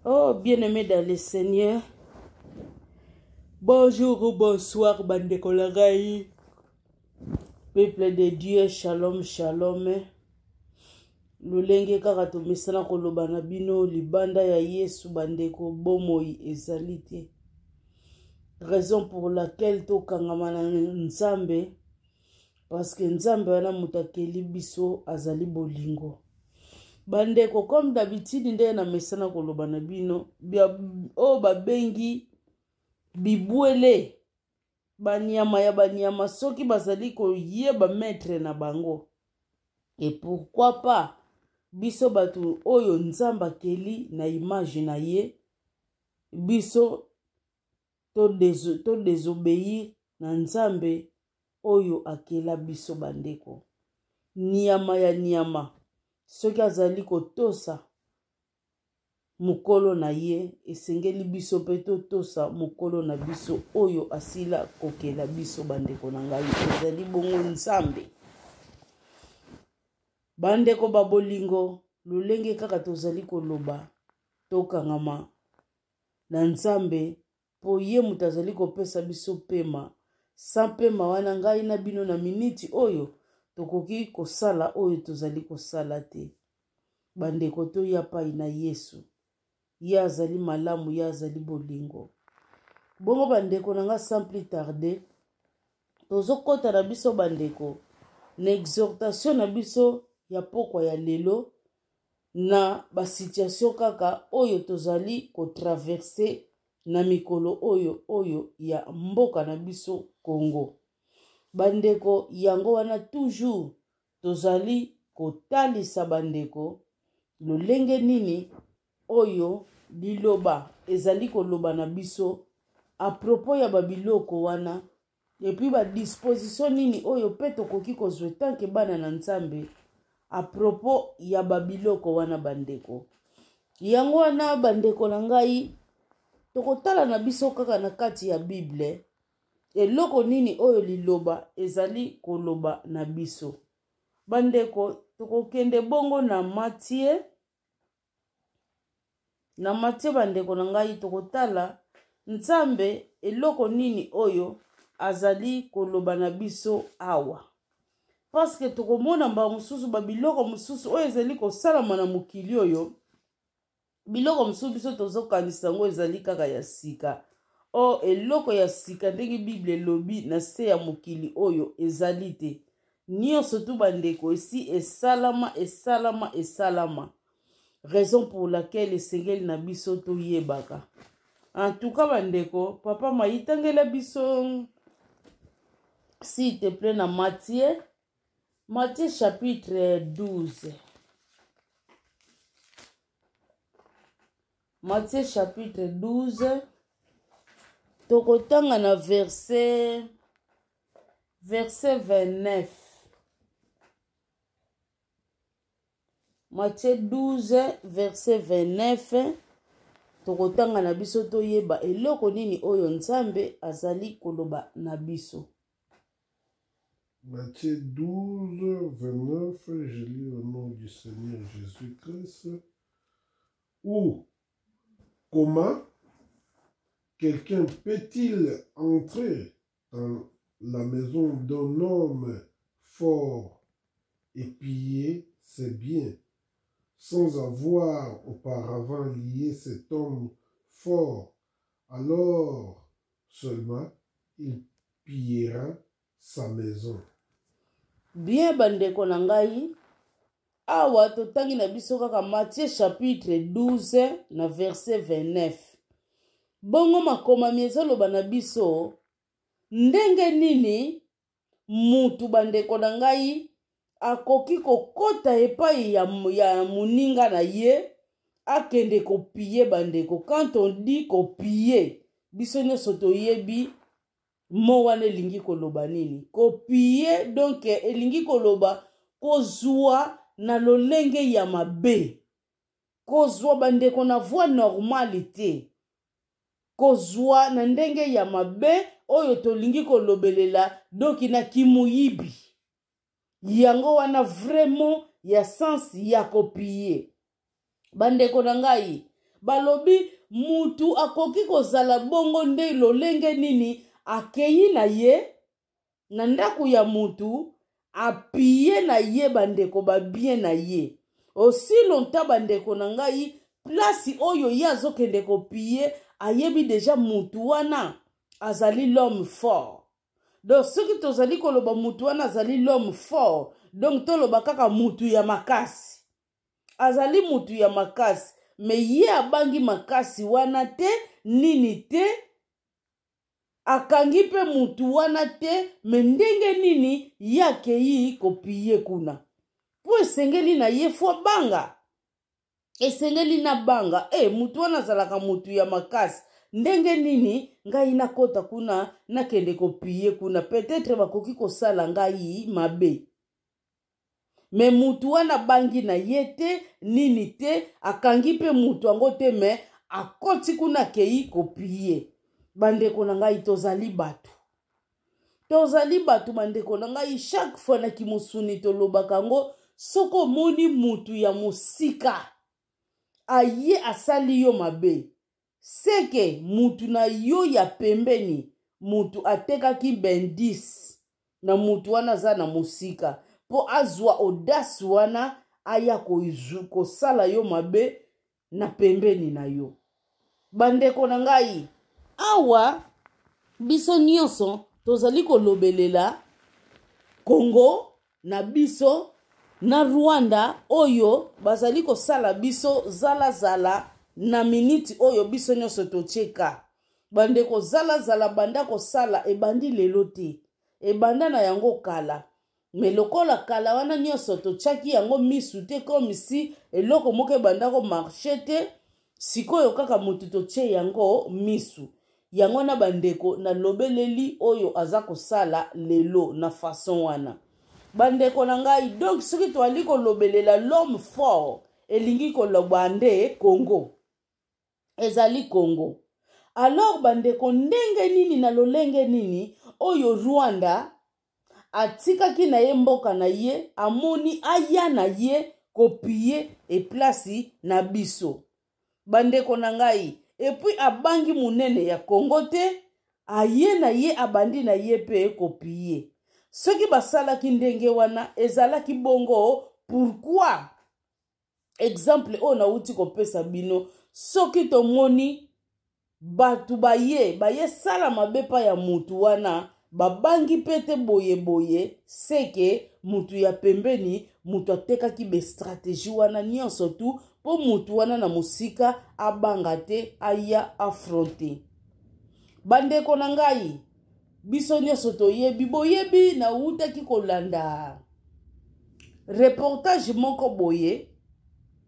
Oh, bien-aimé dans le Seigneur. Bonjour ou bonsoir, bandeko na ngai. Peuple de Dieu, shalom, shalom. Lolenge kaka tomesana koloba na bino libanda ya Yesu bandeko bomoi ezali te. Raison pour laquelle tokangama na Nzambe parce que Nzambe wana moto akeli biso azali bolingo. Bandeko, comme d'habitude ndenge na mesana koloba na bino oyo babengi bibwele banyama ya banyama soki bazali koyeba maître na bango et pourquoi pas biso bato oyo Nzambe akeli na image na ye biso to desobéir na Nzambe oyo akela biso bandeko. Nyama ya nyama soki azali kotosa mokolo na ye, esengeli biso mpe totosa mokolo na biso oyo asila kokela biso bandeko na ngai, ezali bongo Nzambe. Bandeko ba bolingo, lolenge kaka tozali koloba, tokangama na Nzambe mpo ye moto azali kopesa biso pema. Sans pema wana ngai na bino na miniti oyo tokoki kosala oyo tozali kosala te. Bandeko, toya pai na Yesu. Ye azali malamu, ye azali bolingo. Bongo bandeko na nga, sans plus tarder, tozokɔta na biso bandeko na exhortation na biso ya pokwa ya lelo na ba situation kaka oyo tozali ko traverser na mikolo oyo oyo ya mboka na biso Congo. Bandeko, yango wana toujours tozali kotalisa bandeko lolenge nini oyo liloba ezali koloba na biso a propos ya babiloko wana epuis badisposition nini oyo mpe tokoki kozwa etanke bana na Nzambe a propos ya babiloko wana bandeko. Yango wana bandeko na ngai, tokotala na biso kaka na kati ya Bible eloko nini oyo liloba ezali koloba na biso. Bandeko, tokokende bongo na Matthieu. Na Matthieu bandeko na ngai, tokotala Nzambe eloko nini oyo azali koloba na biso awa. Parce que tokomona mbala mosusu ba biloko mosusu oyo ezali kosalama na mokili oyo, biloko mosusu biso tozokanisa yango ezali kaka ya sika. O eloko ya sika ndenge Bible elobi na se ya mokili oyo ezali te. Nyonso tu bandeko esi esalama, esalama, esalama. Raison pour laquelle esengeli na biso toyebaka. En tout cas bandeko, papa Mayi tangela biso s'il te plaît na Matthieu, Matthieu chapitre 12. Matthieu chapitre 12 tokotanga na verset verset 29. Matthieu 12 verset 29 tokotanga na biso toyeba eloko nini oyo Nzambe azali koloba na biso. Matthieu 12, 29, je lis au nom du Seigneur Jésus-Christ. Ou comment quelqu'un peut-il entrer dans la maison d'un homme fort et piller ses biens sans avoir auparavant lié cet homme fort? Alors seulement il pillera sa maison. Bien bandeko na ngai, awa totangi na biso kaka Matthieu chapitre 12 na verset 29. Bongo makomami ezoloba na biso ndenge nini mutu bandeko na ngai akoki kokota epai ya, ya moninga na ye akende kopie bandeko. Quand on dit kopie, biso nyonso toyebi mo wana elingi koloba nini. Kopie donc elingi koloba kozwa na lolenge ya mabe, kozwa bandeko na voie normale te, kozwa na ndenge ya mabe oyo tolingi kolobelela doki na kimuyibi. Yango wana vraiment ya sens ya kopie. Bandeko na ngai, Balobi mutu akoki kozala bongo nde lolenge nini akei na ye na ndako ya mutu apiye na ye bandeko babien na ye aussi longtemps. Bandeko na ngai, place oyo ye azokende kopiller, ayebi deja mutu wana azali l'homme fort. Donc soki tozali koloba mutu wana azali l'homme fort, donc toloba kaka mutu ya makasi, azali mutu ya makasi. Mais ye abangi makasi wana te, nini te, akangi mpe mutu wana te. Mais ndenge nini ye akei kopiller kuna? Mpo esengeli na ye faut banga, esengeli na banga e mutu wana azalaka mutu ya makasi. Ndenge nini ngai nakɔta kuna, nakende kopiller kuna? Peut-être bakoki kosala ngai mabe. Mais mutu wana bangi na ye te, nini te, akangi mpe mutu yango te, mais akɔti kuna, akei kopiller. Bandeko na ngai, tozali bato, tozali bato. Bandeko na ngai, chaque fois na kimosuni tolobaka yango: soki omoni mutu ya mosika aye asali yo mabe, seke mutu na yo ya pembeni, mutu atekaki bendis na mutu wana aza na mosika, mpo azwa audace wana aya kosala yo mabe na pembeni na yo. Bandeko na ngai, awa biso nyonso tozali kolobelela Kongo na biso na Rwanda oyo bazali kosala biso zalazala na miniti oyo biso nyonso totieka. Bandeko, zalazala banda kosala ebandi lelo te, ebanda na yango kala. Mais lokola kala wana nyonso totiaki yango misu te, comme si eloko moko ebanda komarcher te, sikoyo kaka motu totie yango misu. Yango wana, bandeko, nalobeleli oyo aza kosala lelo na façon wana. Bandeko na ngai, donc soki toali kolobelela l'homme fort, elingi koloba nde Congo, ezali Congo. Alors bandeko, ndenge nini na lolenge nini oyo Rwanda atikaki na ye mboka na ye, amoni aya na ye kopiller eplace na biso? Bandeko na ngai, et puis abangi monene ya Kongo te, aye na ye, abandi na ye mpe kopiller. Soki basalaki ndenge wana, ezalaki bongo pourquoi? Exemple oyo nauti kopesa bino, soki tomoni bato baye baye sala mabe pa ya mutu wana, babangi mpe te boyeboye, seke mutu ya pembeni, mutu atekaki bastratégie wana nyonso tu mpo mutu wana na mosika abanga te, aya affronter. Bandeko na ngai, biso nyonso toyebi, boyebi, nawutaki kolanda reportage moko boye.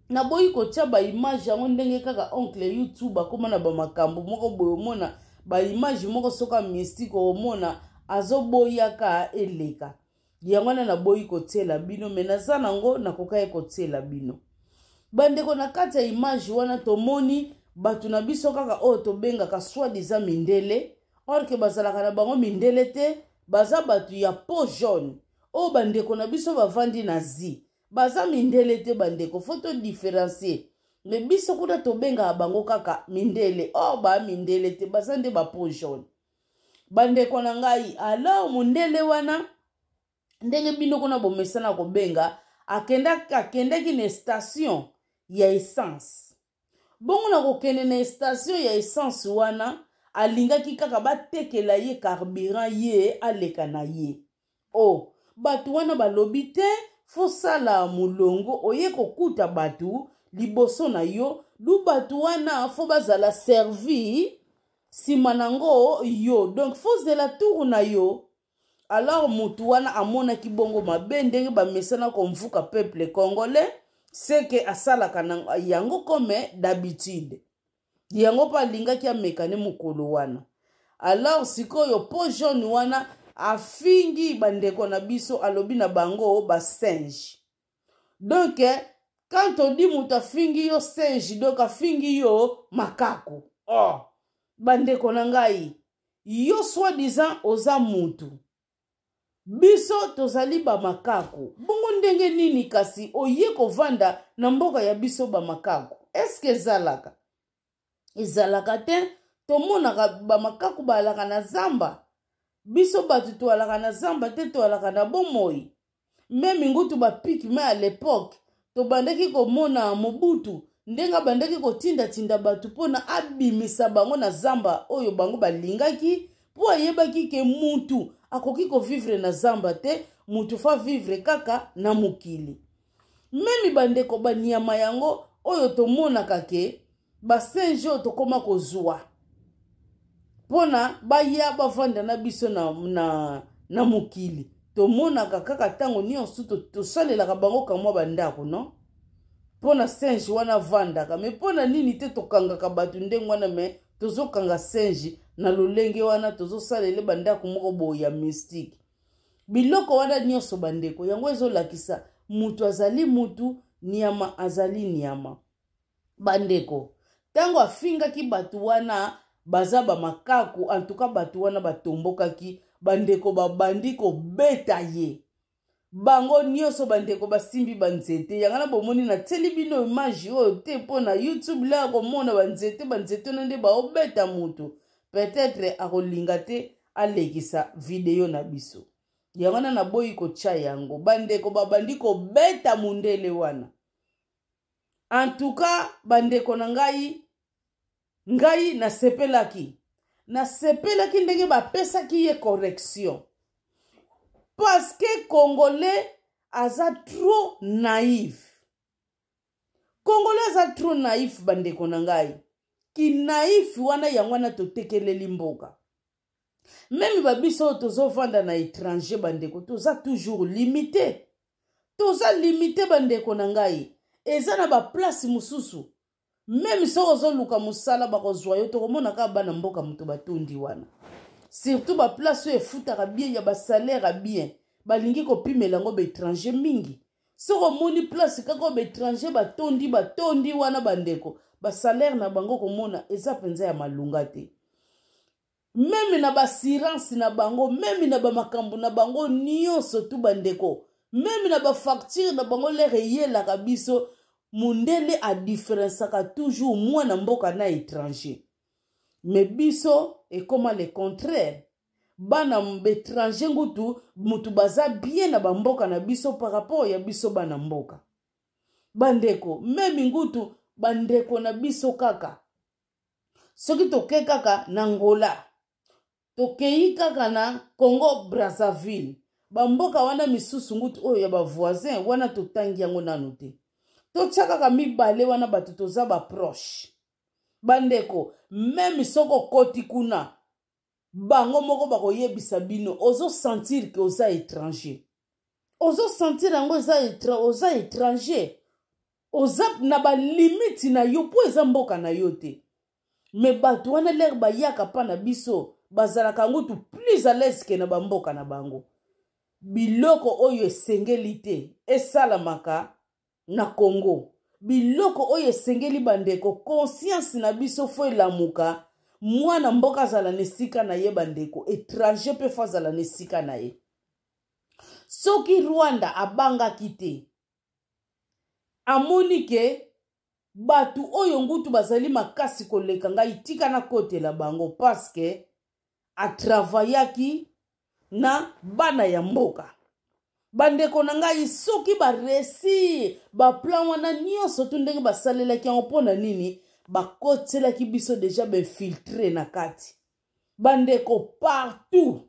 Naboyi kotia baimage yango ndenge kaka oncle YouTube akóma na bamakambo moko boye, omona baimage moko soki amystique, omona azoboyaka eleka. Yango wana naboyi kotiela bino, mais naza nango, nakoka ye kotiela bino. Bandeko, na kati ya image wana tomoni bato na biso kaka oyo tobengaka soi-disant mindele, or que bazalaka na bango mindele te, baza bato ya peau jaune oyo bandeko na biso bavandi na zi, baza mindele te. Bandeko, faut todifférencier. Mais biso kuna tobengaka bango kaka mindele, or baa mindele te, baza nde bapeau jaune. Bandeko na ngai, alors mondele wana, ndenge bino kuna bomesana kobenga, akendaki na station ya essence. Bongo na kokende na station ya essence wana, alingaki kaka batekela ye carburant, ye aleka na ye. O oh, bato wana balobi te, faut sala molongo, oye kokuta bato liboso na yo, du bato wana faut bazala servi nsima nango yo, donc faut zela tour na yo. Alors motu wana amonaki bongo mabe ndenge bamesana komvuka peuple congolais, seke asalaka na yango comme d'habitude. Yango mpo alingaki amekane mokolo wana. Alors sikoyo peau jaune wana afingi bandeko na biso, alobi na bango basinge. Donc quand odi moto afingi yo singe, donc afingi yo makaku. Oh, bandeko na ngai, yo soi-disant oza mutu, biso tozali bamakaku, bongo ndenge nini kasi oye kovanda na mboka ya biso bamakaku? Eske ezalaka? Ezalaka te, tomonaka bamakaku baalaka na zamba. Biso bato toalaka na zamba te, toalaka na bomoi. Meme ngutu bapigme à l'époque, tobandaki komona Mobutu ndenge abandaki kotindatinda bato mpona abimisa bango na zamba oyo bango balingaki, mpo ayebaki ke mutu akoki kovivre na zamba te, mutu fa vivre kaka na mokili. Meme bandeko, banyama yango oyo tomonaka ke basinge oyo tokóma kozwa mpona baya bavanda na biso na mokili, tomonaka kaka ntango nyonso tosalelaka bango kamwa bandako, no mpona singe wana avandaka. Me mpona nini te tokangaka bato ndenge wana? Me tozokanga singe na lolenge wana, tozosalele bandako moko boye ya mystique. Biloko wana nyonso, bandeko, yango ezolakisa mutu azali mutu, nyama azali nyama. Bandeko, ntango afingaki bato wana baza bamakaku, antuka bato wana batombokaki. Bandeko, babandi kobeta ye bango nyonso. Bandeko, basimbi banzete yango na bomoni. Natieli bino image oyo te mpo na YouTube la komona banzete. Banzete wana nde baobeta motu. Peut-être akolinga te alekisa video na biso, yango wana naboyi kotya yango. Bandeko, babandi kobeta mundele wana. En tout cas, bandeko na ngai, ngai nasepelaki ndenge bapesaki ye correction, parce que Congolais aza trop naïf. Congolais aza trop naïf, bandeko na ngai. Kinaïf wana, yango wana totekeleli mboka. Meme babiso oyo tozovanda na étranger, bandeko, toza toujours limité, toza limité. Bandeko na ngai, eza na baplace mosusu, meme soki ozoluka mosala, bakozwa yo, tokomona kaka bana mboka moto batondi wana. Surtout baplace oyo efutaka bien, ya basalaire ya bien, balingi kopimela yango baétranger mingi. Soki omoni place kaka oyo baétranger batondi, batondi wana, bandeko, basalaire na bango komona eza mpenza ya malunga te. Meme na baassurance na bango, meme na bamakambo na bango nyonso tu, bandeko, meme na bafacture na bango, lere eyelaka biso, mundele adifférenciaka toujours mwana mboka na étranger. Me biso ekóma le contraire. Bana baétranger ngutu mutu baza bien na bamboka na biso par rapport ya biso bana mboka. Bandeko, meme ngutu bandeko na biso kaka, soki toke kaka na Angola, tokei kaka na Congo Brazzaville, bamboka wana misusu ngutu oyo ya bavoisin wana, totangi yango nanu te, totya kaka mibale wana, bato toza baproche. Bandeko, meme soki okoti kuna, bango moko bakoyebisa bino, ozosentir ke oza étranger, ozosentir yango, oza étranger, oza na balimite na yo mpo eza mboka na yo te. Me bato wana, lere bayaka mpa na biso, bazalaka yango tu plus à l'aise ke na bamboka na bango. Biloko oyo esengeli te esalamaka na Congo. Biloko oyo esengeli, bandeko, conscience na biso fo elamuka. Mwana mboka azala na esika na ye, bandeko, étranger mpe fo azala na esika na ye. Soki Rwanda abangaki te, amoni ke bato oyo ngutu bazali makasi koleka ngai, tika nakotela bango, parce que atravaillaki na bana ya mboka. Bandeko na ngai, soki baréussir baplan wana nyonso tu ndenge basalelaki yango, mpo na nini bakotiselaki biso déjà bainfiltrés na kati? Bandeko, partout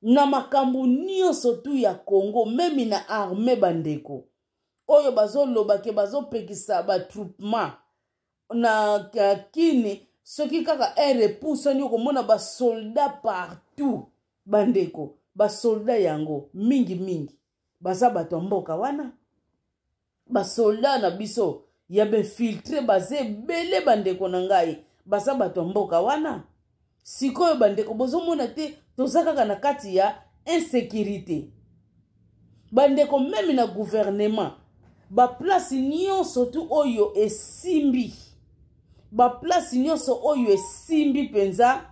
na makambo nyonso tu ya Congo, meme na armée, bandeko, oyo bazoloba ke bazopekisa batroupement na kini, soki kaka ere epusani, okomona basoldat partout. Bandeko, basoldat yango mingimingi baza bato ya mboka wana. Basoldat na biso ya bainfiltrés baza ebele, bandeko na ngai, baza bato ya mboka wana. Sikoyo, bandeko, bozomona te, toza kaka na kati ya insécurité. Bandeko, meme na gouvernement, baplace nyonso tu oyo esimbi, baplace nyonso oyo esimbi mpenza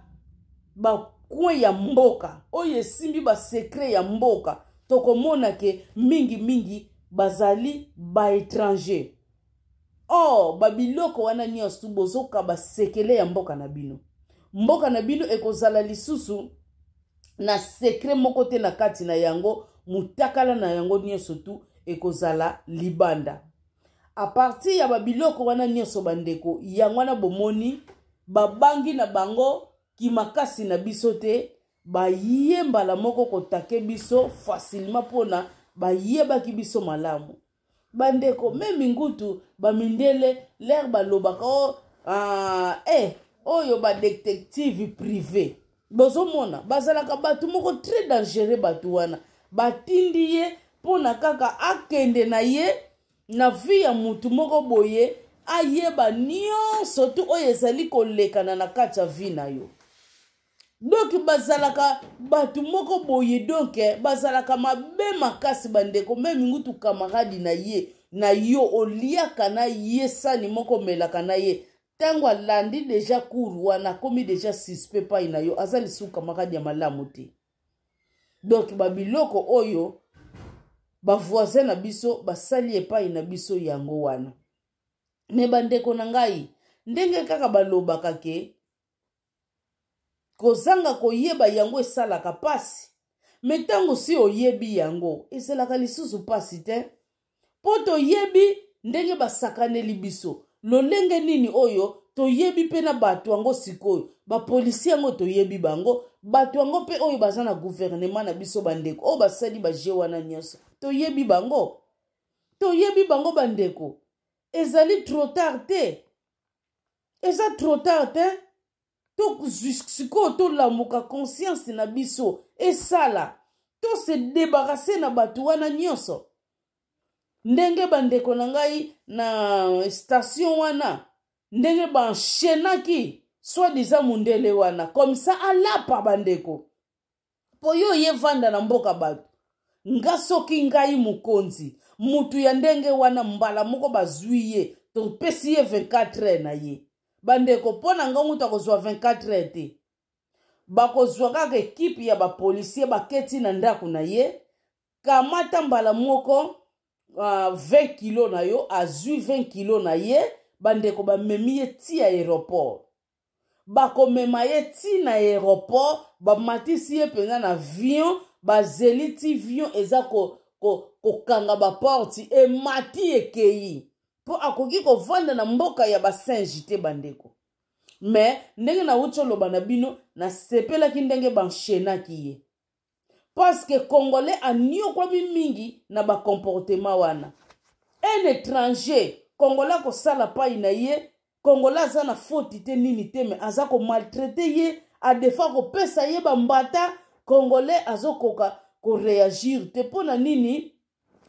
bacoin ya mboka, oyo esimbi basecret ya mboka, tokomona ke mingimingi bazali baétranger. Or babiloko wana nyonso bozokaba sekele ya mboka na bino. Mboka na bino ekozala lisusu na sekre moko te na kati na yango, mutakala na yango nyonso tu ekozala libanda. A partir ya babiloko wana nyonso bandeko, yango wana bomoni babangi na bango kimakasi na biso te, baye mbala moko kotake biso facilement mpona bayebaki biso malamu. Bandeko, meme ngutu bamindele lere balobaka o oh, ah, eh, oyo badetective privé, bozomona bazalaka bato moko très dangereux. Bato wana batindi ye mpona kaka akende na ye na vie ya mutu moko boye, ayeba nyonso tu oyo ezali kolekana na kati ya vie na yo. Donc bazalaka bato moko boye, donc bazalaka mabe makasi bandeko. Meme ngutu kamaradi na ye na yo oliaka na ye sani moko, omelaka na ye, ntango alandi deja cour wana akomi deja suspect pai na yo, aza lisusu kamaradi ya malamu te. Donc babiloko oyo bavoisin na biso basali epai na biso yango wana. Me bandeko na ngai, ndenge kaka balobaka ke kozanga koyeba yango esalaka mpasi, me ntango si oyebi yango ezalaka lisusu mpasi te, mpo toyebi ndenge basakaneli biso lolenge nini oyo toyebi mpe na bato yango. Sikoyo bapolisi yango toyebi bango, bato yango mpe oyo baza na guvernema na biso bandeko, oyo basali baje wana nyonso toyebi bango, toyebi bango bandeko. Ezali trop tard te, eza trop tard te. To sikoyo tolamuka, conscience na biso esala, to se débarrasser na bato wana nyonso. Ndenge bandeko na ngai na station wana, ndenge banchenaki soit disant mundele wana comme ça alapa bandeko, mpo yo ye vanda na mboka bato. Nga soki ngai mokonzi, mutu ya ndenge wana mbala moko bazwi ye, topesi ye 24 heures na ye bandeko. Mpo na ngai mutu akozwa 24 heures te, bakozwa kaka ekipe ya bapolisier baketi na ndako na ye, kamata mbala moko 20 kilo na yo, azwi 20 kilo na ye bandeko, bamemi ye ti aéroport, bakomema ye ti na aéroport, bamatisi ye mpenza na avion, bazeli ti avion eza kokanga ko, ko baporte, emati ekei, mpo akoki kovanda na mboka ya basinge te bandeko. Me ndenge nauti oloba na bino, nasepelaki ndenge banchenaki ye, parce que congolais aniokwami mingi na bacomportement wana. Un étranger congolais akosala pai na ye, congolais aza na faute te nini te, me aza komaltraite ye, adefa kopesa ye bambata, congolais azokoka koreagir te. Mpo na nini?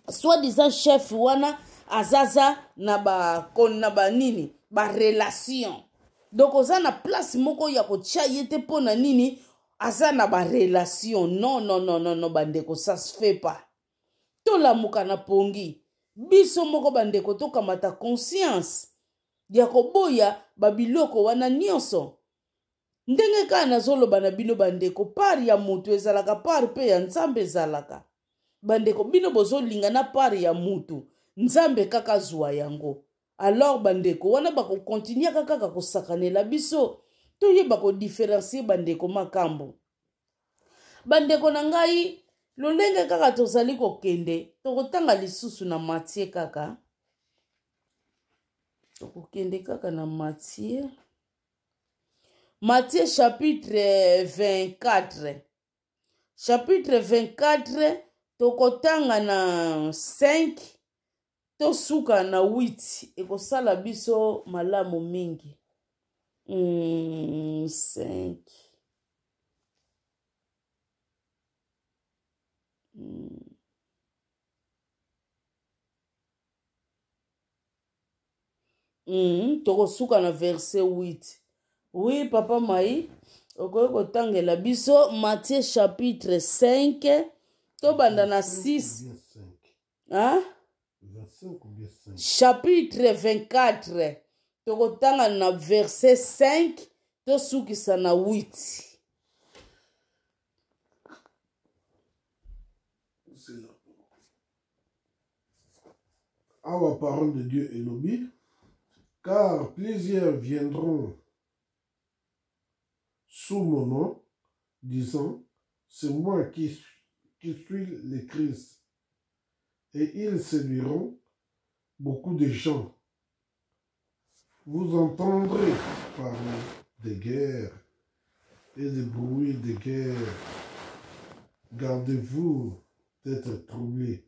Soit disant chef wana azaza na ba na ba nini ba relation, donc oza na place moko ya kotia ye te. Mpo na nini aza na ba relation? Non, non, non, non, non bandeko, ça se fait pas. Tolamuka na pongi biso moko bandeko, tokamata conscience ya koboya babiloko wana nyonso. Ndenge kaka nazoloba na bino bandeko, part ya moto ezalaka, part mpe ya Nzambe ezalaka bandeko. Bino bozolinga na part ya mutu, Nzambe kaka zwa yango. Alors bandeko wana bakokontinuaka kaka kosakanela biso. Toyeba kodifferencie bandeko makambo. Bandeko na ngai, lolenge kaka tozali kokende, tokotanga lisusu na Matie kaka, tokokende kaka na Matie, Matie chapitre 24, chapitre 24, tokotanga na 5 tosuka na 8, ekosala biso malamu mingi. 5 Tokosuka na verset 8. Oui, papa Mai, okoki kotangela biso Matthieu chapitre 5, tobanda na 6. Hein? Chapitre 24, tokotanga na verset 5 tosukisa na 8. Awa parole de Dieu elobi. Car plusieurs viendront sous mon nom, disant, c'est moi qui, qui suis le Christ. Et ils séduiront beaucoup de gens. Vous entendrez parler des guerres et des bruits de guerre. Gardez-vous d'être troublés,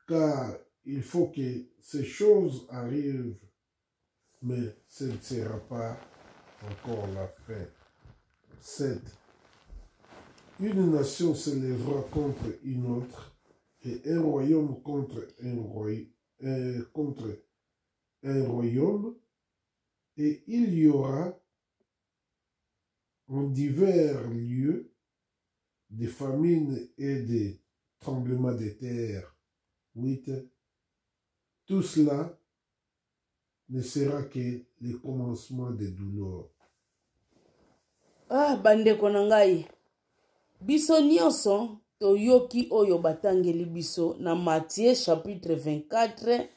car il faut que ces choses arrivent, mais ce ne sera pas encore la fin. 7. Une nation s'élèvera contre une autre et un royaume contre un, contre un royaume, et il y aura en divers lieux des famines et des tremblements de terre. 8. Tout cela ne sera que le commencement des douleurs. Ah, bandeko na ngai, biso nyonso toyoki oyo batangeli biso na Matthieu chapitre 24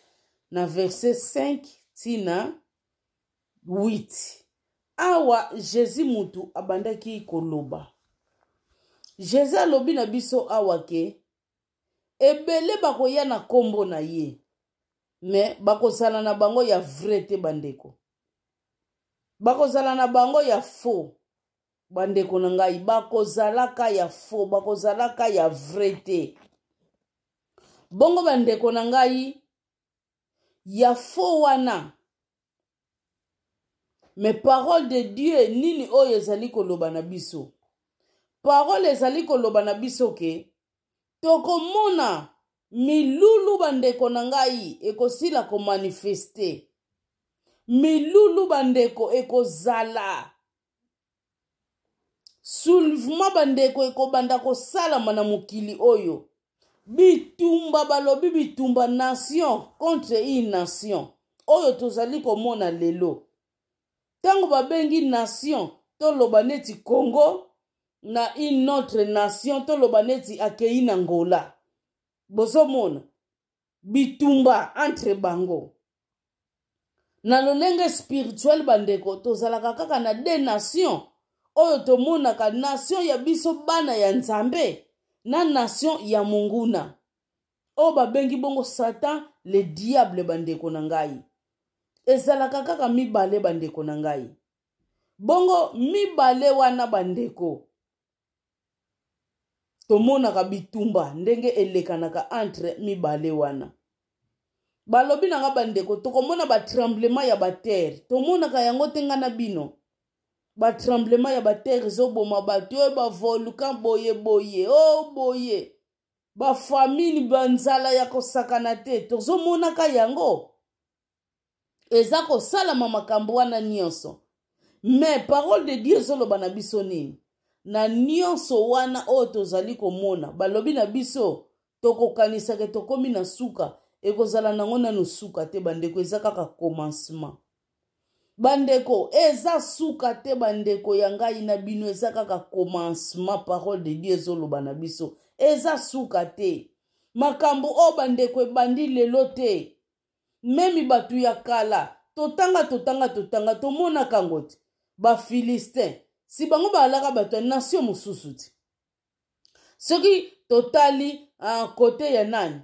na verset 5 tina 8. Awa Jesus mutu abandaki koloba. Jesus alobi na biso awa ke ebele bakoya na kombo na ye me bakozala na bango ya vrai te bandeko bakozala na bango ya faux bandeko na ngai bakozalaka ya faux bakozalaka ya vrai te bongo bandeko na ngai ya faux wana mais parole de dieu nini oyo ezali koloba na biso parole ezali koloba na biso ke tokomona milulu bandeko na ngai ekosila komanifeste milulu bandeko ekozala soulevement bandeko ekobanda kosalama na mokili oyo bitumba balobi bitumba nation contre une nation oyo tozali komona lelo ntango babengi nation toloba neti congo na une autre nation toloba neti akei na ngola bozomona bitumba entre bango na lolenge spirituel bandeko tozalaka kaka na de nation oyo tomonaka nation ya biso bana ya nzambe na nation ya monguna oyo babengi bongo satan le diable bandeko na ngai ezalaka kaka mibale bandeko na ngai bongo mibale wana bandeko tomonaka bitumba ndenge elekanaka entre mibale wana balobi na nga bandeko tokomona batremblement ya baterre tomonaka yango te nga na bino batremblement ya baterre ezoboma bato oyo bavolcan boye boye o oh, boye bafamine banzala ya kosakana te tozomonaka yango eza kosalama makambo wana nyonso mais parole de dieu ezoloba na biso nini na nyonso wana oyo tozali komona balobi na biso tokokanisaka tokomi na suka ekozala nango nanu suka te bandeko eza kaka commencement bandeko eza suka te bandeko ya ngai na bino eza kaka commencement parole de dieu ezoloba na biso eza suka te makambo oyo bandeko ebandi lelo te meme bato ya kala totanga totanga totanga tomonaka yango te bafilistin si bango baalaka bato ya nation mosusu te soki totali uh, kote ya nani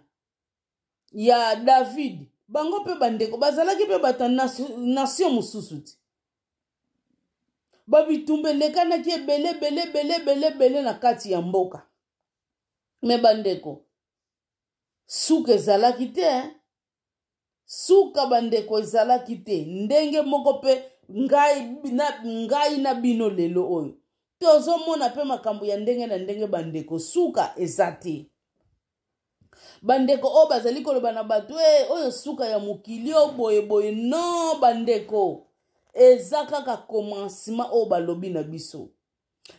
ya david bango mpe bandeko bazalaki mpe bato ya nation mosusu te babitumba elekanaki ebele ebele ebele ebele ebele na kati ya mboka me bandeko suka ezalaki te eh? suka bandeko ezalaki te ndenge moko mpe ngai na, ngai na bino lelo oyo tozomona mpe makambo ya ndenge na ndenge bandeko suka eza te bandeko oyo bazali koloba na bato e oyo suka ya mokili oyo boyeboye non bandeko eza kaka commencement oyo balobi na biso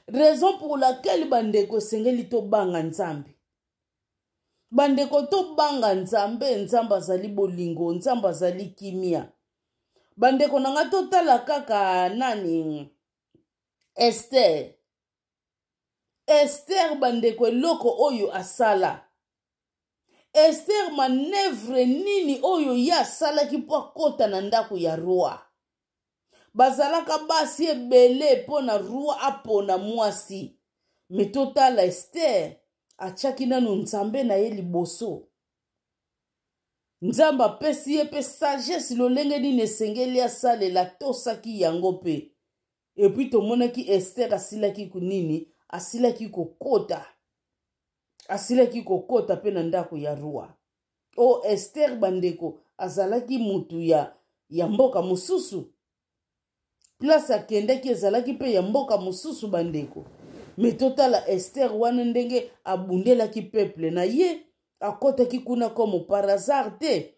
raison pour laquelle bandeko esengeli tobanga nzambe bandeko tobanga nzambe nzambe azali bolingo nzambe azali kimia bandeko na ngai totala kaka nani ester ester bandeko eloko oyo asala. Ester manevre nini oyo ye asalaki mpo akota na ndako ya roi? Bazalaka basi ebele mpo na roi apona mwasi. Me totala Ester atiaki nanu Nzambe na ye liboso. Nzambe apesi ye mpe sagesse lolenge nini esengeli asalela, atosaki yango mpe. Epuis tomonaki Ester asilaki nini? Asilaki kokota. Asilaki kokota mpe na ndako ya roi. O oh, Ester bandeko azalaki mutu ya, ya mboka mosusu. Place akendaki ezalaki mpe ya mboka mosusu bandeko. Me totala Ester wana ndenge abundelaki peuple na ye, akotaki kuna comme par hasard te.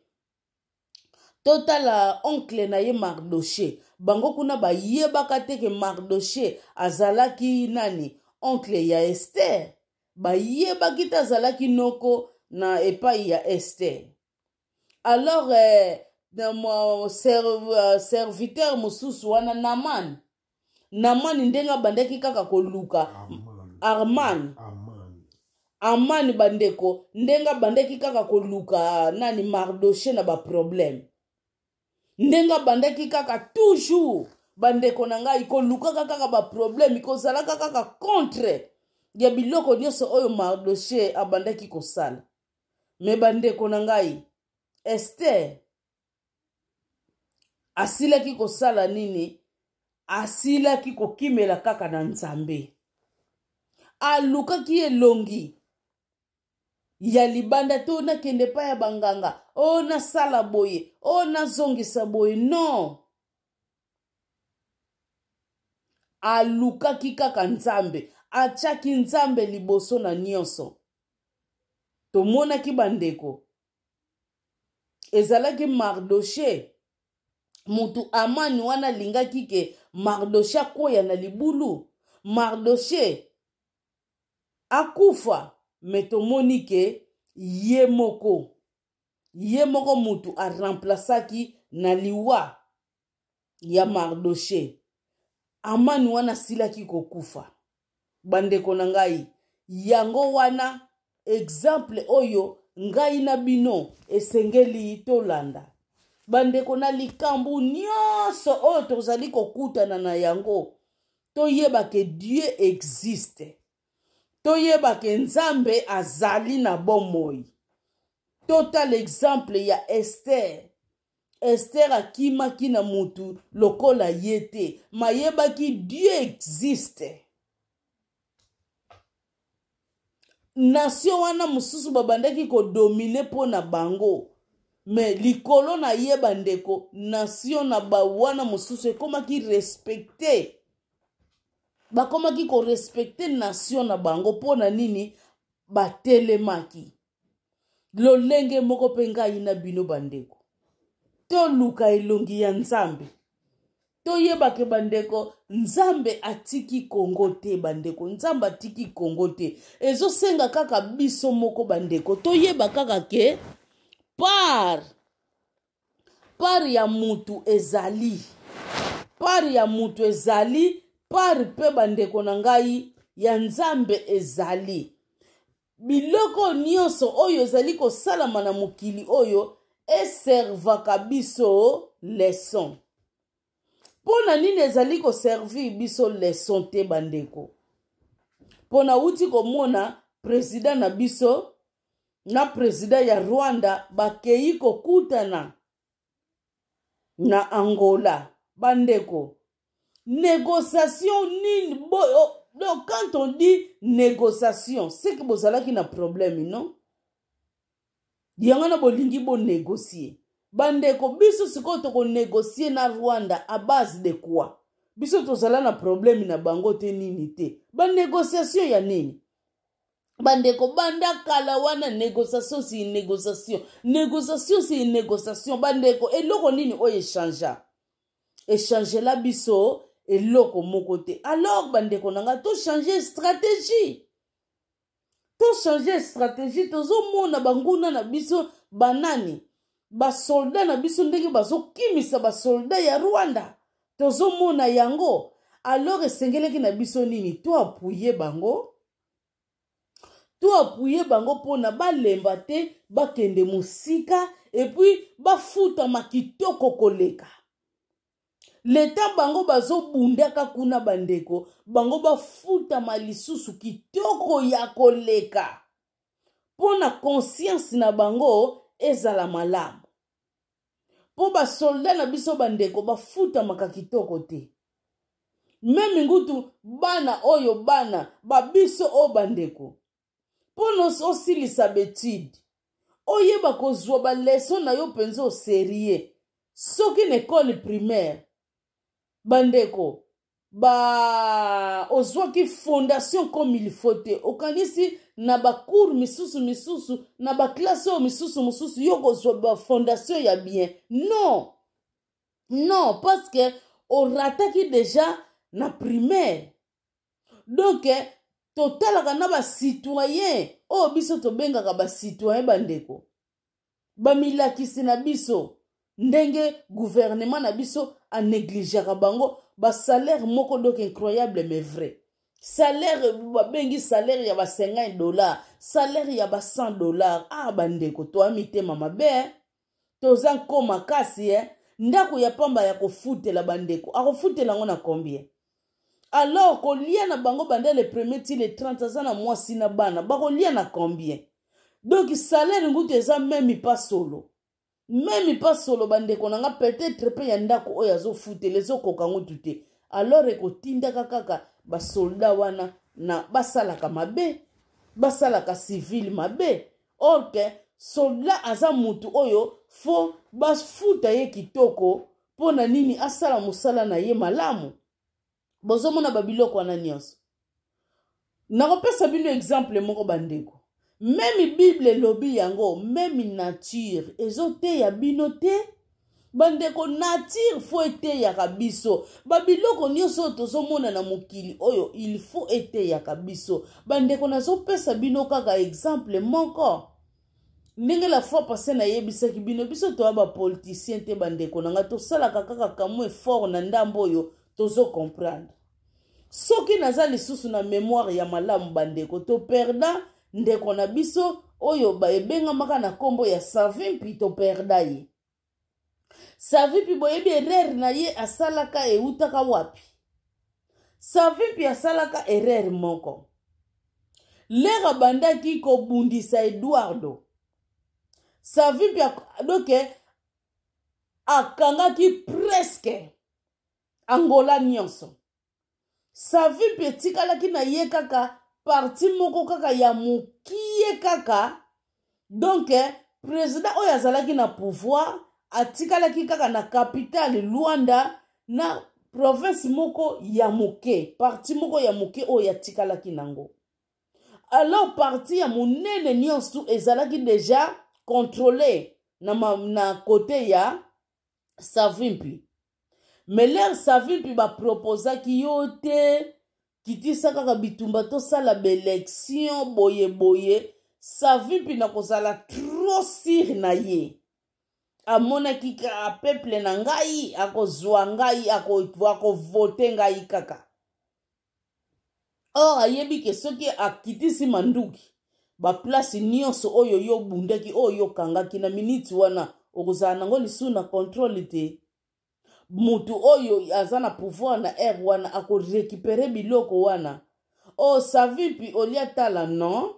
Totala oncle na ye Mardoche, bango kuna bayebaka te ke Mardoche azalaki nani, oncle ya Ester. Bayebaki te azalaki noko na epai ya Ester. Alors eh, na mo, ser, euh, serviteur mosusu wana Naman, Naman ndenge abandaki kaka koluka Arman, Aman bandeko, ndenge abandaki kaka koluka nani Mardoche na ba problème, ndenge abandaki kaka toujours bandeko na ngai kolukaka kaka ba problème, kozalaka kaka contre ya biloko nyonso oyo Mardoche abandaki kosala. Me bandeko na ngai, Esther asilaki kosala nini? Asilaki kokimela kaka na Nzambe. Alukaki elongi ya libanda te, nakende epai ya banganga, o nasala boye, o nazongisa boye. Non, alukaki kaka Nzambe, atiaki Nzambe liboso na nyonso. Tomonaki bandeko, ezalaki Mardoche mutu Amani wana alingaki ke Mardoche akwea na libulu, Mardoche akufa. Me tomoni ke ye moko, ye moko mutu aremplaçaki na liwa ya Mardoche. Amani wana asilaki kokufa. Bandeko na ngai, yango wana exemple oyo ngai na bino esengeli tolanda. Bandeko, na likambo nyonso oyo tozali kokutana na yango, toyeba ke Dieu existe, toyeba ke Nzambe azali na bomoi. Totala exemple ya Esther. Esther akimaki na mutu lokola ye te, mayebaki Dieu existe. Nation wana mosusu babandaki kodomine mpo na bango, me likolo na ye bandeko, nation na ba wana mosusu ekomaki respecte, bakomaki korespecte nation na bango. Mpo na nini? Batelemaki lolenge moko mpe ngai na bino bandeko, toluka elongi ya Nzambe, toyebake bandeko, Nzambe atiki Kongo te. Bandeko, Nzambe atiki Kongo te, ezosenga kaka biso moko bandeko toyeba kaka ke par par ya mutu ezali, par ya mutu ezali, par mpe bandeko na ngai ya Nzambe ezali. Biloko nyonso oyo ezali kosalama na mokili oyo eservaka biso leçon. Mpo na nini ezali koservir biso leçon te bandeko? Mpo nauti komona president na biso na president ya Rwanda bakei kokutana na Angola. Bandeko, négociation nini bo, oh, donc quand on dit négociation, c'est que bozalaki na problème, non? Yango na bolingi bo négocier. Bandeko, biso sikoyo toko négocier na Rwanda à base de quoi? Biso tozala na problème na bango te, nini te. Ba négociation ya nini? Bandeko, banda kala wana négociation si négociation, négociation si négociation. Bandeko, eloko nini oyo echangea? Echangela biso eloko moko te. Alors bandeko na nga, to changer stratégie, to changer stratégie. Tozomona banguna na biso banani, basoldat na biso ndenge bazokimisa basoldat ya Rwanda, tozomona yango. Alors esengelaki na biso nini? To appuyer bango, to appuyer bango mpona balemba te. bakende mosika et puis bafutama kitoko koleka. Leta bango bazobundaka kuna bandeko, bango bafutama lisusu kitoko ya koleka mpo na conscience na bango ezala malamu. Mpo basoldat na biso bandeko bafutamaka kitoko te. Meme ngutu bana oyo bana babiso oyo bandeko, mpo na osilisa betide oyeba kozwa baleson na yo mpenza oserie soki na ekole primaire bandeko ba ozwaki fondation comme il faut te, okanisi na bacours misusu misusu na baklasse oyo misusu mosusu yo kozwa bafondation ya bien. Non, non, parce que orataki déjà na primaire. Donc totalaka na bacitoyen oyo biso tobengaka bacitoyen bandeko, bamilakisi na biso ndenge gouvernement na biso anegligeaka bango basalaire moko donc incroyable mais vrai. Salaire babengi salaire ya ba 50 $, salaire ya ba 100 $. Ah bandeko, toa mitema mabe, toza nko makasi eh? Ndako ya pamba ya kofutela bandeko, akofutela yango na combien? Alors kolia na bango banda le premier ti le 30, aza na mwasi na bana, bakolia na combien? Donc salaire ngutu eza même pas solo, même pas solo bandeko na nga. Peut-être mpe ya ndako oyo azofutela ezokoka ngutu te. Alors ekotindaka kaka basoldat wana na basalaka mabe, basalaka civile mabe. Or que soldat aza mutu oyo faut bafuta ye kitoko. Mpo na nini? Asala mosala na ye malamu. Bozomona babiloko wana nyonso. Nakopesa bino exemple moko bandeko. Même Bible elobi yango, même nature ezoteya bino te bandeko. Nature faut eteyaka biso babiloko nyonso oyo tozomona na mokili oyo, il faut eteyaka biso bandeko. Nazopesa bino kaka exemple moko ndenge la fois passée nayebisaki bino. Biso toya bapoliticien te bandeko na ngai, tosalaka kaka kamwa effort na ndambo oyo tozocomprendre. Soki naza lisusu na mémoire ya malamu bandeko, toperda ndeko na biso oyo ebengamaka na nkombo ya Savimpi. Toperda ye Savimpi. Boyebi erreur na ye asalaka eutaka wapi? Savimpi asalaka erreur moko lere abandaki kobundisa Eduardo Savimpi. Donc akangaki presque Angola nyonso. Savimpi etikalaki na ye kaka parti moko kaka ya mokie kaka. Donc président oyo azalaki na pouvoir atikalaki kaka na capitale Luanda na province moko ya moke, parti moko ya moke oyo atikalaki nango. Alors parti ya monene nyonso ezalaki déjà contrôlé na côté ya Savimpi. Mais lere Savimpi baproposaki yo te, kitisa kaka bitumba, tosala baélection boye boye, Savimpi na kozala trop sûr na ye, amonaki ka peuple na ngai akozwa ngai, akovote ngai kaka. Or ayebi ke soki akitisi manduki, baplace nyonso oyo yo obundaki, oyo yo okangaki na miniti wana, okozala nango lisusu na contrôle te. Mutu oyo aza na pouvoir na aire wana akorécupérer biloko wana. O Savimpi olia tala, non,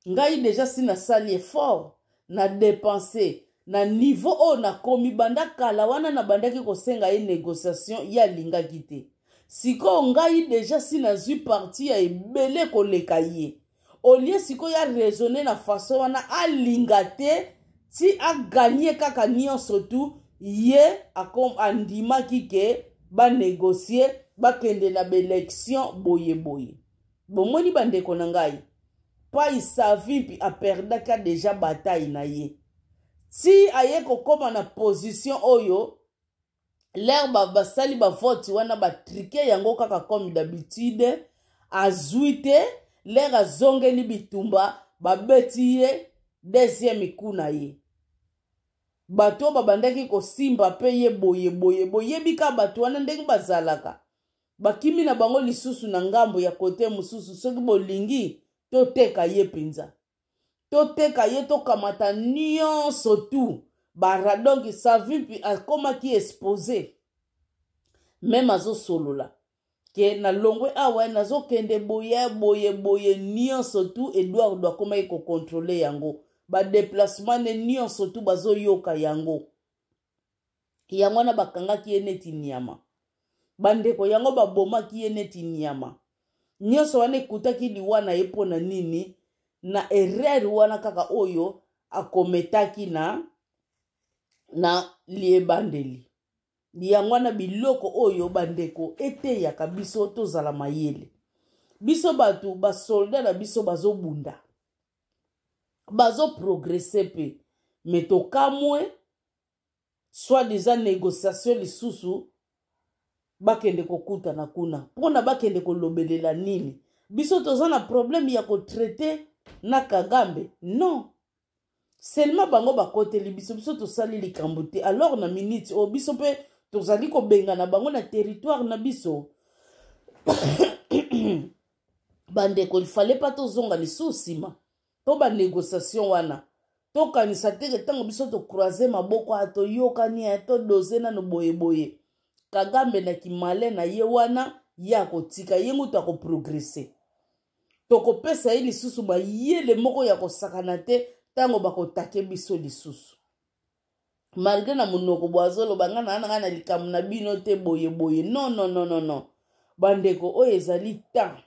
ngai déjà si nasali effort na dépense na niveau oyo nakomi banda kala wana, nabandaki kosenga ye négociation, ye alingaki te. Sikoyo ngai déjà si nazwi parti ya ebele koleka ye. Olie sikoyo araisonne na façon wana, alinga te ti aganye kaka nyonso tu. Ye andimaki ke banégocie, bakende na baélection boyeboye. Bomoni bandeko na ngai, pai Savimpi aperdaka déjà bataille na ye ti aye kokóma na position oyo. Lere basali bavote wana, batriquer yango kaka comme d'habitude, azwi te. Lere azongeli bitumba, babeti ye deuxième coup na ye. Bato oyo babandaki kosimba mpe ye boye boye, boyebi ka bato wana ndenge bazalaka, bakimi na bango lisusu na ngambo ya kote mosusu. Soki bolingi toteka ye mpenza. Toteka ye, tokamata nyonso tu bara. Donc Savimpi akomaki expose, meme azosolola ke nalongwe awa, nazokende boye boye boye, nyonso tu. Eduardo akomaki kocontrôler yango, badéplacement ne nyonso tu bazoyoka yango. Yango wana bakangaki ye neti nyama, bandeko. Yango babomaki ye neti nyama. Nyonso wana ekutaki liwa na ye. Mpo na nini? Na erreur wana kaka oyo akometaki na liebandeli. Yango wana biloko oyo, bandeko, eteyaka biso tozala mayele. Biso bato, basoldat na biso bazobunda, bazoprogresser mpe, me tokamwe, soi-disant négociation lisusu. Bakende kokutana kuna mpona bakende kolobelela nini? Biso toza na problème ya kotraiter na Kagame? Non seulement bango bakoteli biso, biso tosali likambo te. Alors na minute oyo biso mpe tozali kobengana bango na territoire na biso. Bandeko, il fallait pas tozonga lisusu nsima mpo banégociation wana. Tokanisa teke ntango biso tocroiser maboko, a toyokani, ya todose nano boyeboye, Kagame na kimale na ye wana, ye akotika ye ngutu, akoprogresser. Tokopesa ye lisusu mayele moko ya kosakana te ntango bakotake biso lisusu. Malgré na monoko bo azoloba: "Ngai na ngai na likambo na bino te," boyeboye. Non, non, non, non, non, bandeko, oyo ezali temps,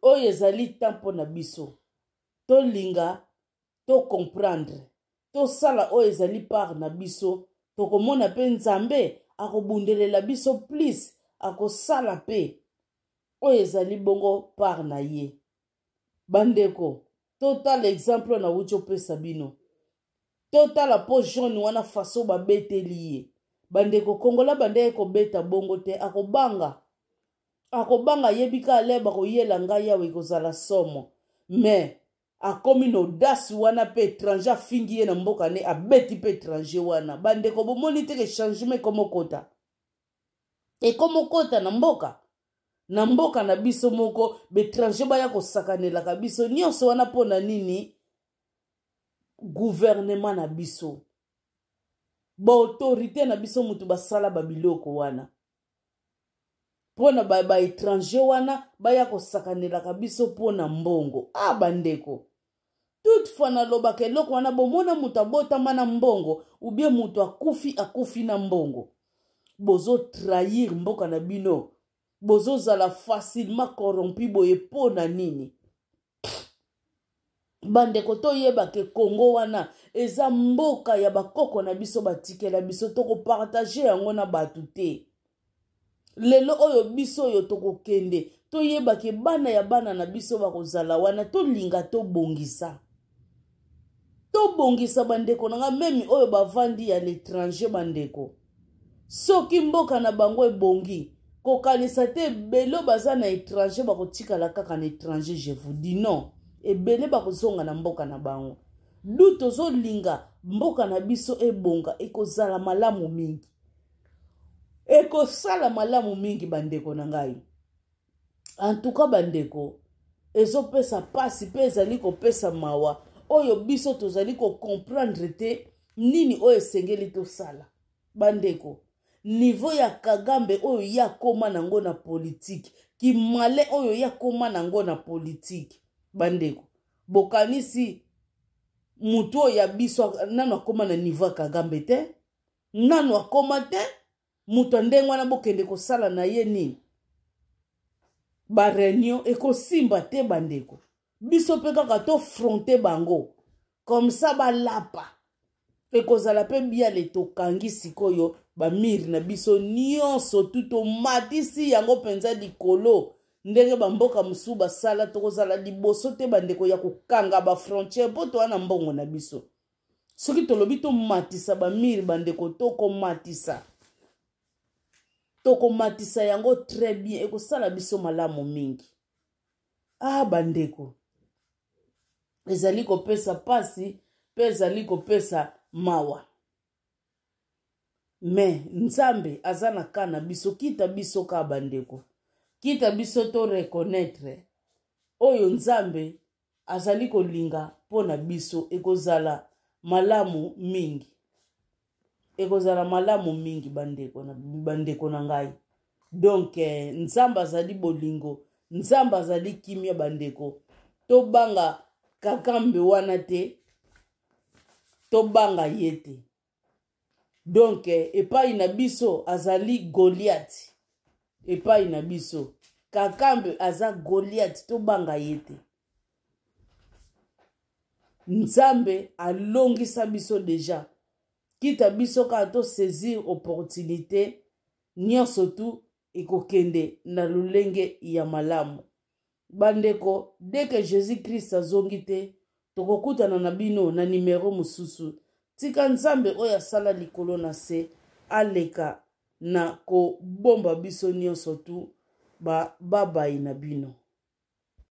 oyo ezali temps mpo na biso tolinga tocomprendre, tosala oyo ezali part na biso. Tokomona mpe Nzambe akobundelela biso plus, akosala mpe oyo ezali bongo part na ye. Bandeko, totala exemple oyo nawuti opesa bino. Totala mpo jaune wana, façon babeteli ye. Bandeko, Kongola bandeki kobeta bongo te. Akobanga, akobanga, ayebi ka ale bakoyela ngai awa, ekozala somo. Mais akomi na audace wana mpe étranger afingi ye na mboka ne, abeti mpe étranger wana. Bandeko, bomoni teke changement ekomokota, ekomokota na mboka, na mboka na biso moko. Baétranger baya kosakanelaka biso nyonso wana mpo na nini? Gouvernement na biso, baautorité na biso, mutu basala babiloko wana mpo na baétranger ba wana baya kosakanelaka biso mpo na mbongo. A bandeko, toutefois nalobaka eloko wana, bomona moto abotama na mbongo ou bien moto akufi, akufi na mbongo. Bozotrahir mboka na bino, bozozala facilement corrompu boye mpo na nini? Bandeko, toyeba ke Kongo wana eza mboka ya bakoko na biso, batikela biso, tokopartager yango na bato te. Lelo oyo biso oyo tokokende, toyeba ke bana ya bana na biso bakozala wana. Tolinga tobongisa, tobongisa, bandeko na nga, même oyo bavandi ya l'étranger. Bandeko, soki mboka na bango ebongi, kokanisa te ebele baza na étranger bakotikala kaka na étranger. Je vous dis non, ebele bakozonga na mboka na bango. Du tozolinga mboka na biso ebonga, ekozala malamu mingi, ekosala malamu mingi, bandeko na ngai. Antuka bandeko, ezopesa mpasi mpe ezali kopesa mawa oyo biso tozali kocomprendre te nini oyo esengeli tosala. Bandeko, niveau ya Kagame oyo ye akóma nango na politike, kimale oyo ye akóma nango na politike, bandeko, bokanisi motu oyo ya biso nano akóma na niveau ya Kagame te? Nano akóma te. Moto ya ndenge wana, bokende kosala na ye nini? Baréunion ekosimba te. Bandeko, biso mpe kaka toaffronter bango comme ça balapa, ekozala mpe biale. Tokangi sikoyo bamurs na biso nyonso tu, tomatisi yango mpenza likolo ndenge bamboka mosusu basala. Tokozala liboso te, bandeko, ya kokanga bafrontière mpo toya na mbongo na biso. Soki tolobi tomatisa bamurs, bandeko, tokomatisa, tokomatisa yango très bien, ekosala biso malamu mingi. Ah bandeko, ezali kopesa mpasi mpe ezali kopesa mawa, me Nzambe aza na ka na biso. Kita biso ka, bandeko, kita biso to reconnaître oyo Nzambe. azali kolinga mpo na biso. Ekozala malamu mingi, ekozala malamu mingi bandeko na, bandeko na ngai. Donc eh, Nzambe azali bolingo, Nzambe azali kimia. Bandeko, tobanga Kakambe wana te, tobanga ye te. Donc eh, epai na biso azali Goliath, epai na biso Kakambe aza Goliath, tobanga ye te. Nzambe alongisa biso deja, kita biso kaka tosaisir opportunité nyonso tu ekokende na lolenge ya malamu. Bandeko, dès que Jésus Christ azongi te, tokokutana na bino na nimero mosusu. Tika Nzambe oyo asala likolo na se aleka na kobomba biso nyonso tu ba babai na bino.